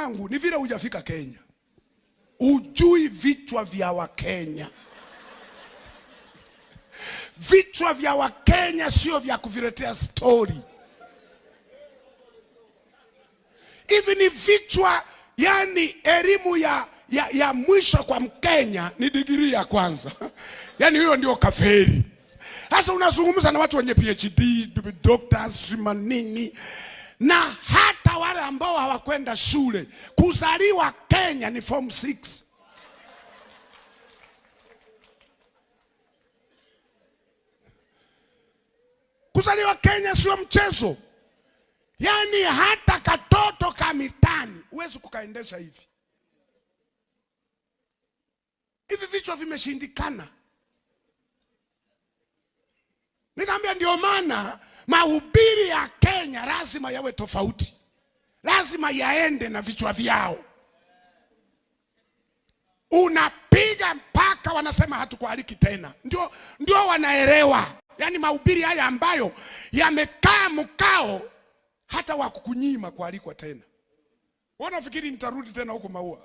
Angu, ni vile hujafika Kenya. Ujui vichwa vya Wakenya. Vichwa vya Wakenya sio vya kuviletea story. Hivi ni vichwa, yani elimu ya mwisho kwa Mkenya ni digrii ya kwanza. Yani hiyo ndio kaferi. Sasa unazungumza na watu wenye PhD, doctors, manini, na hata wale ambao hawakwenda shule. Kuzaliwa Kenya ni form 6. Kuzaliwa Kenya sio mchezo. Yaani hata katoto ka mitani huwezi kukaendesha hivi. Hivi vichwa vimeshindikana. Nikamwambia ndio maana mahubiri ya Kenya lazima yawe tofauti. Lazima yaende na vichwa vyao. Unapiga mpaka wanasema hatukualiki tena. Ndio wanaelewa. Yaani mahubiri haya ambayo yamekaa mkao hata wakukunyima kualikwa tena. Wanafikiri nitarudi tena huko Maua.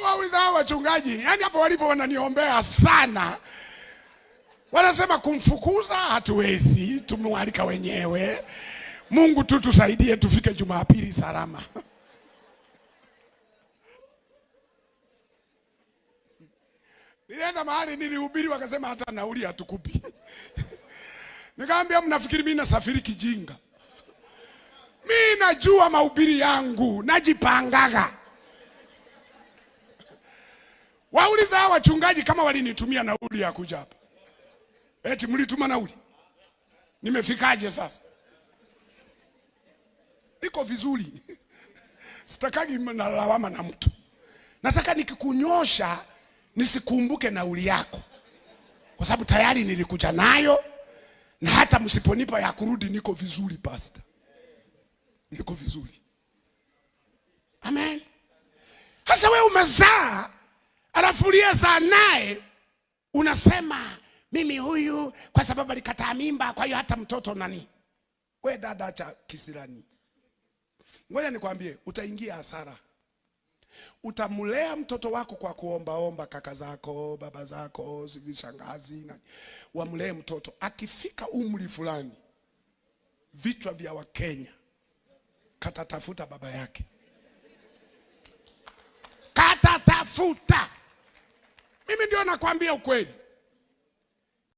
Wauliza hao wachungaji, yaani hapo walipo wananiombea sana. Wanasema kumfukuza hatuwezi, tumewalika wenyewe. Mungu tu tusaidie tufike Jumapili salama. Nilienda mahali nilihubiri, wakasema hata nauli hatukupi. Nikamwambia mnafikiri mimi nasafiri kijinga? Mimi najua mahubiri yangu, najipangaga. Wauliza hawa wachungaji kama walinitumia nauli ya kuja hapa. Eti mlituma nauli? Nimefikaje sasa? Niko vizuri. Sitakagi na lawama na mtu. Nataka nikikunyosha nisikumbuke nauli yako. Kwa sababu tayari nilikuja nayo, na hata msiponipa ya kurudi niko vizuri pastor. Niko vizuri. Amen. Sasa wewe umezaa, alafu uliyezaa naye unasema mimi huyu kwa sababu alikataa mimba, kwa hiyo hata mtoto nani? We dada, acha kisirani. Ngoja nikwambie, utaingia hasara. Utamlea mtoto wako kwa kuombaomba kaka zako, baba zako, sijui shangazi, na wamlee mtoto. Akifika umri fulani, vichwa vya Wakenya katatafuta baba yake. Katatafuta. Mimi ndio nakwambia ukweli.